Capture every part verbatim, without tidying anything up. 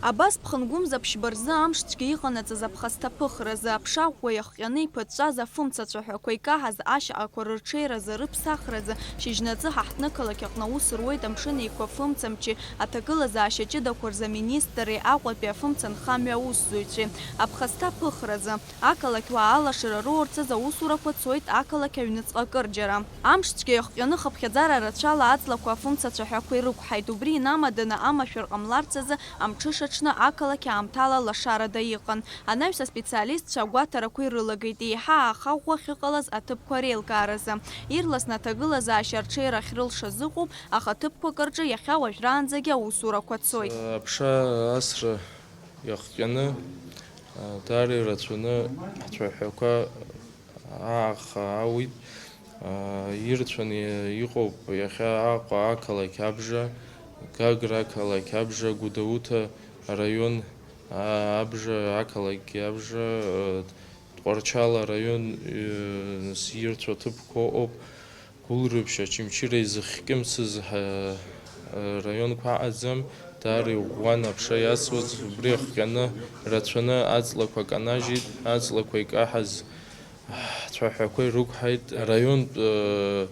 Абас ԥхынгәымза ԥшьба рзы амш цәгьа иҟанаҵаз аԥхасҭа ԥыхразы, аԥша ӷәӷәа иахҟьаны иԥыҵәҵәаз афымцацәаҳәақәа икаҳаз ашьаҟақәа рырҽеиразы, рыԥсахразы, шьыжьнаҵы ҳаҳҭны ақалақь аҟны аус руеит Амшын Еиқәа фымцамчи аҭагылазаашьа ҷыдақәа рзы аминистрреи Аҟәатәи афымцанхамҩа аусзуҩцәеи. Аԥхасҭа ԥыхразы, ақалақь уаа алашара роурц азы аусурақәа цоит ақалақь аҩныҵҟа акырџьара. Амш цәгьа иахҟьаны хыԥхьаӡара рацәала аҵлақәа афымцацәаҳәақәа ирықәҳаит, убри инамаданы амашәыр ҟамларц азы амҽыша аҽны ақалақь аамҭала лашарада иҟан. Анаҩс аспециалистцәа агәаҭарақәа ирылагеит, еиҳа ааха ӷәӷәа ахьыҟалаз аҭыԥқәа реилкааразы. Ирласны аҭагылазаашьа арҽеира ахьрылшаз ыҟоуп, аха ҭыԥқәак рҿы иахьа уажәраанӡагьы аусурақәа цоит. Аԥша асра иахҟьаны, даара ирацәаны ҳцәаҳәақәа ааха ауит. Ирцәаны иҟоуп иахьа Аҟәа ақалақь абжа, Гагра ақалақь абжа, Гәдоуҭа араион абжа, ақалақь абжа, Тҟәарчал араион, ирцәоу ҭыԥқәа ыҟоуп. Гәылрыԥшь, Очамчыра изыхькьымсыз ҳа, раионқәа аҟаӡам, даара иӷәӷәан аԥша иасуаз, убри ахҟьаны рацәаны аҵлақәа канажьит, аҵлақәа икаҳаз ҳцәаҳәақәа ирықәҳаит, араионтә,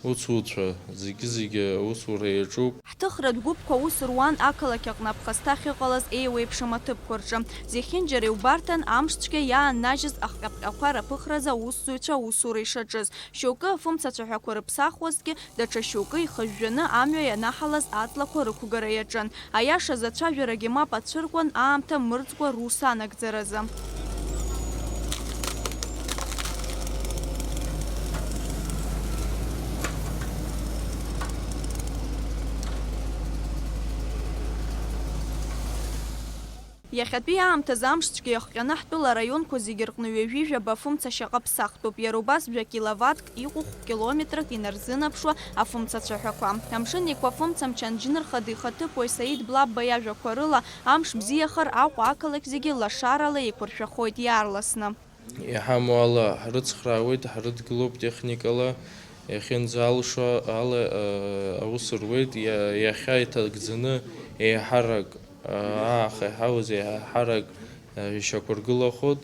усуцәа зегьы-зегьы аусура иаҿуп. Ҳҭыхратә гәыԥқәа аус руан ақалақь аҟны аԥхасҭа ахьыҟалаз еиуеиԥшым аҭыԥқәа рҿы. Зехьынџьара иубарҭан амш цәгьа иааннажьыз ахҟьаԥҟьақәа раԥыхразы аусзуҩцәа аусура ишаҿыз. Шьоукы афымцацәаҳәақәа рыԥсахуазҭгьы, даҽа шьоукы ихыжәжәаны амҩа ианаҳалаз аҵлақәа рықәгара иаҿын. Аиашаз, ацәажәарагьы мап ацәыркуан аамҭа мырӡкәа рус анагӡаразы. Иахьатәи аамҭазы амш цәгьа иахҟьаны ҳтәыла араионқәа зегьы рҟны ҩажәи жәаба афымца шьаҟа ԥсахтәуп. Иара убас жәа киловаттк иҟәыхә километрак инарзынаԥшуа афымца цәаҳәақәа. Амшын Еиқәа афымцамч анџьнырхада ихаҭыԥуаҩ Саид Блабба иажәақәа рыла, амш бзиахар Аҟәа ақалақь зегьы лашарала еиқәыршәахоит иаарласны. Иҳамоу ала ҳрыцхраауеит, ҳрыдгылоуп техникала, иахьынӡалшо ала, э, аус руеит, иа-, иахьа иҭагӡаны еиҳарак, э, ааха иҳауз еиҳарак, э, ишьақәыргылахоит.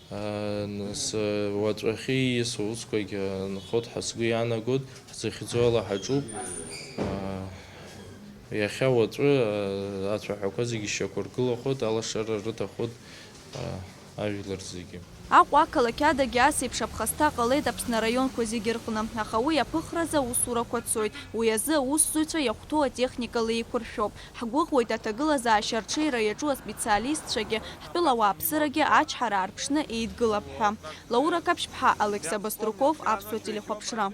Э, нас, э, уаҵәахьы ииасуа усқәагь, э, нхоит ҳәа сгәы иаанагоит, ҳзыхьӡо ала ҳаҿуп. Э, иахьа уаҵәы, э, ацәаҳәақәа зегьы шьақәыргылахоит, алашара рыҭахоит, э, ажәлар зегьы. Аҟәа ақалақь адагьы ас еиԥш аԥхасҭа ҟалеит Аԥсны араионқәа зегьы рҟны, аха уи аԥыхразы аусурақәа цоит. Уи азы аусзуҩцәа иахәҭоу атехникала еиқәыршәоуп. Ҳгәыӷуеит аҭагылазаашьа арҽеира иаҿу аспециалистцәагьы, ҳтәыла ауааԥсырагьы ачҳара аарԥшны еидгылап ҳәа. Лаура Қаԥшьԥҳа, Алықьса Баструков, Аԥсуа телехәаԥшра.